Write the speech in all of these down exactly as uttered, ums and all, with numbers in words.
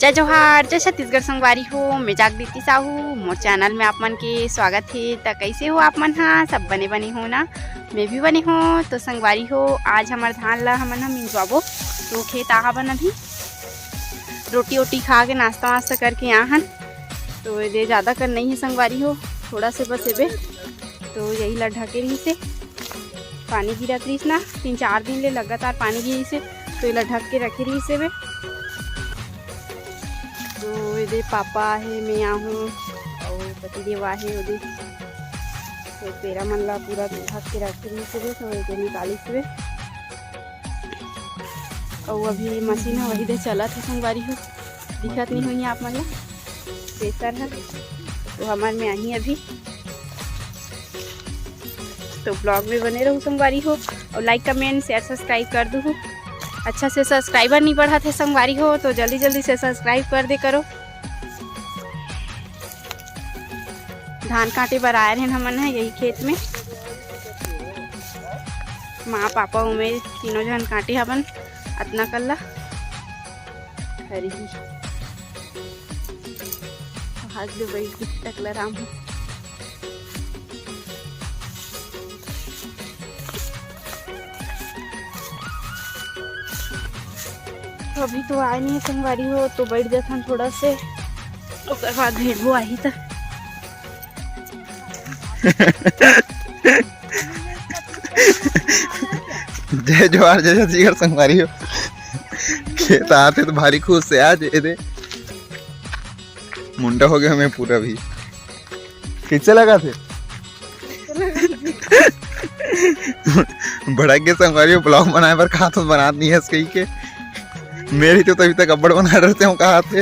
जय जोहार, जय छत्तीसगढ़ संगवारी हो। मैं जागृति साहू, मोर चैनल में आप मन के स्वागत हे। त कइसे हो आप मन हा? सब बने बने हो ना? मैं भी बने हो। तो संगवारी हो, आज हमर धान ला हमन ह मिंजवाबो। तो खेत आहा बन अभी रोटी ओटी खा के, नाश्ता वास्ता करके आ हन। तो एदे ज़्यादा कर नहीं है संगवारी हो, थोड़ा से बस एबे। तो यही ला ढके रहिस हे, पानी गिरत रहिस ना, तीन चार दिन ले लगातार पानी गिरिस हे, तो एला ढक के रखे रहिस हे बे। तो एदे पापा आहे, मैं आहूँ, अउ पतिदेव आहे ओदे। तो पेरा मन ला पूरा ढक के रखे रहिस हे बे, तो एदे निकालिस हे बे। अउ अभी मशीन ह वही दे चलत हे संगवारी हो, दिखत नहीं होही आप मन ला। प्रेशर ह तो हमर में आही अभी। तो ब्लॉग में बने रहू संगवारी हो, और लाइक, कमेंट, शेयर, सब्सक्राइब कर दूहू। अच्छा से सब्सक्राइबर नहीं बढ़त हे संगवारी हो, तो जल्दी जल्दी से सब्सक्राइब कर दे करो। धान काटे बर आए रहेन हमन ह यही खेत में, माँ पापा उमे तीनों झन काटे हवन अतना कल्ला। हरी भाग ले बैठ गई टकला राम ह। अभी तो आए नहीं संगवारी हो, तो बैठ जाथन थोड़ा से, ओकर बाद भेजबो आही त। जय जोहार, जय छत्तीसगढ़ संगवारी हो। खेत आते तो भारी खुश से आज एदे मुंडा हो गया हमें पूरा भी। कैसे लगा थे? भड़क के संगवारी ब्लॉग बनाए बर कहा तो बनात नहीं है कही के। मेरी तो तभी तक अब्बड़ बना रहते हो कहा थे।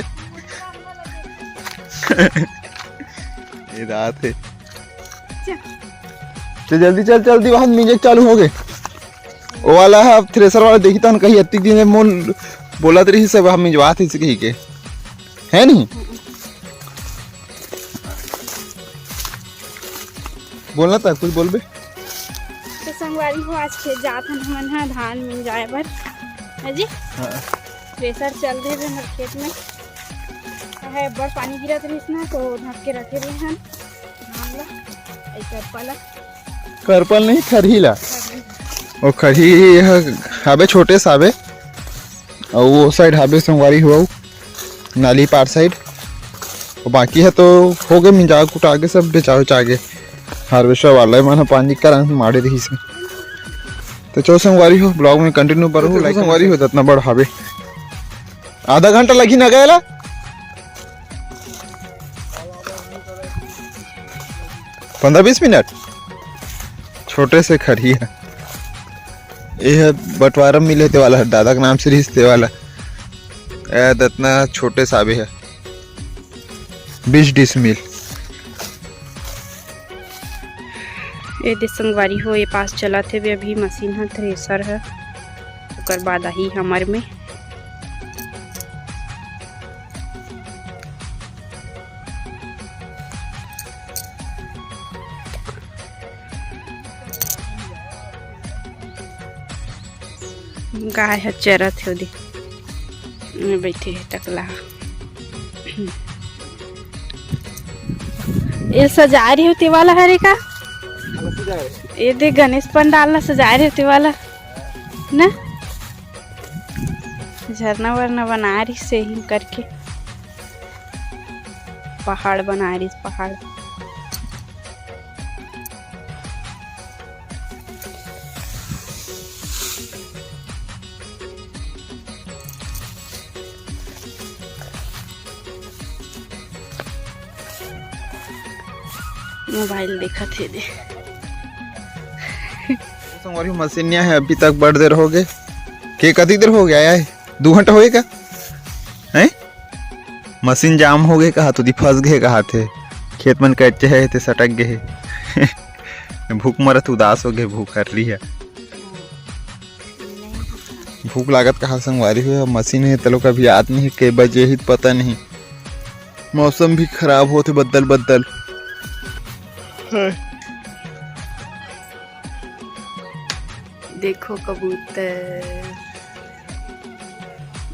ये रात है। चल। चल जल्दी चल, जल्दी वहां मिंजे चालू हो गए। वो वाला है, अब थ्रेसर वाला देखी तहन कही अतिक दिन मोन बोलत रही सब हम मिंजवात ही कही के, है नहीं? बोलना था कुछ बोलबे। तो संगवारी हो, आज खेत जात हन हमन ह धान मिंजाए बर, है जी? हाँ। थ्रेसर चल दे हमर खेत में, है बड़ पानी गिरत रहिस ना, तो ढक के रखे रहे हन धान ला, ऐ करपा ला। करपल नहीं, खरही ला। ओ खरही ह-, हाबे छोटे से हाबे, अउ वो साइड हाबे संगवारी हो, नाली पार साइड। और बाकी है तो हो गए, मिंजा कुटा के सब बेचा उचा के। हार्वेस्टर वाला मन ह पानी करा मारे रही से। तो चलो संगवारी हो, ब्लॉग में कंटिन्यू पर हो, तो लाइक संगवारी हो, इतना बड़ हाबे। आधा घंटा लगी ना गया ला? पंद्रह बीस मिनट। छोटे से खरही है। ये है बंटवारा मिले ते वाला है, दादा के नाम से रिहिस ते वाला। ए, दतना छोटे साबे है, बीस डिसमिल। ए दे संगवारी हो, ये पास चलत हे बे अभी मशीन ह, थ्रेसर ह, ओकर बाद आही हमर में। गाय ह चरत हे ओदे, में बैठे हे टकला ह। ये सजा रही होती वाला हरे का? ये दे गणेश पंडाल ला सजा रही होती वाला ना, झरना वरना बना रही से ही करके, पहाड़ बना रही पहाड़। मोबाइल देखत हे दे। संगवारी मशीन नहीं है, अभी तक बड़ देर हो गए। के कतिक देर हो गया है? दो घंटा होए का? हैं? मशीन जाम हो गए कहा, तो दी फंस गए कहा थे। खेत मन कच्चे है, ते सटक गए है। भूख मरत उदास हो गए, भूख हर रही है। भूख लागत कहा संगवारी हो, मशीन है तलो कभी आत नहीं, के बजे ही पता नहीं। मौसम भी खराब होते, बदल बदल। देखो कबूतर,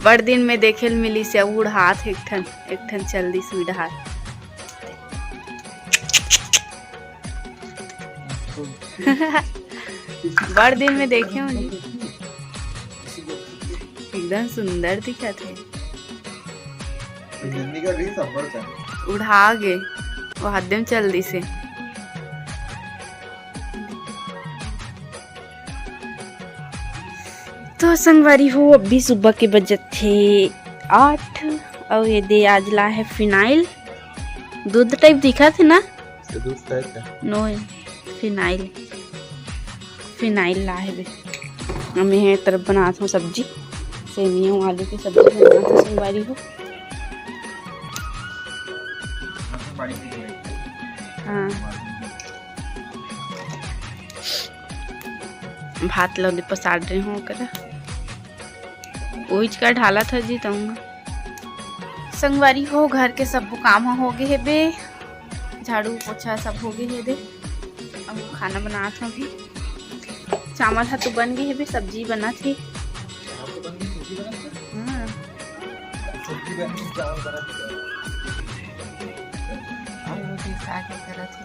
बड़ दिन में देखे ल मिलिस हे, उड़ात हे एक ठन, एक ठन चल दिस उड़ात। बड़ दिन में देखे हों जी। एकदम सुंदर दिखत हे। उड़ा गे, वो हाथ में चल दिस हे। तो संगवारी हो, अभी सुबह के बजत हे आठ, अउ ये दे आज ला हे फिनाइल। दूध टाइप दिखत हे ना? ये दूध टाइप हे। नो, फिनाइल, फिनाइल ला हे बे। अब मैं ये तरफ बनात हों सब्जी, सेमी अउ आलू के सब्जी बनात हों संगवारी हो। हाँ। भात ल ओदे पसार डरे हों ओकरा। ओइच का ढालत हे जी तहूँ। संगवारी हो, घर के सब्बो काम ह हो गे हे बे, झाड़ू पोछा सब हो गे हे दे। अब खाना बनात हों अभी। चावल ह तो बन गे हे बे, सब्जी बनत हे। हाँ। आलू के साग करत हे।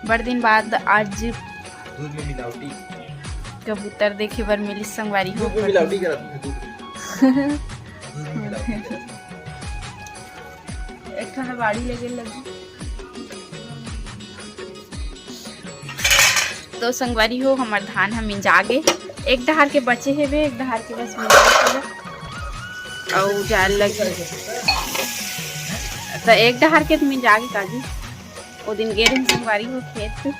बड़ दिन बाद आज दूध में मिलावटी कबूतर देखे बर मिलिस संगवारी हो। दूध में मिलावटी करत हे, दूध में। दूध में मिलावटी करत हे। एक ठन बाड़ी लगे लगी। तो संगवारी हो, हमर धान ह मिंजा गे, एक डहार के बचे हेबे, एक डहार के बस मिंजा गे, अउ जाए लगी। त एक डहार के त मिंजा गे काजी, ओ दिन गे रहिन संगवारी हो खेत,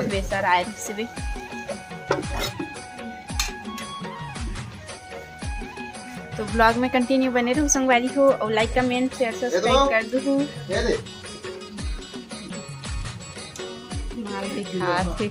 बेसर आए रहिस बे। तो vlog में continue बने रहू संगवारी हो, अउ like, comment, share, subscribe कर दूहू। माल दिखात हे।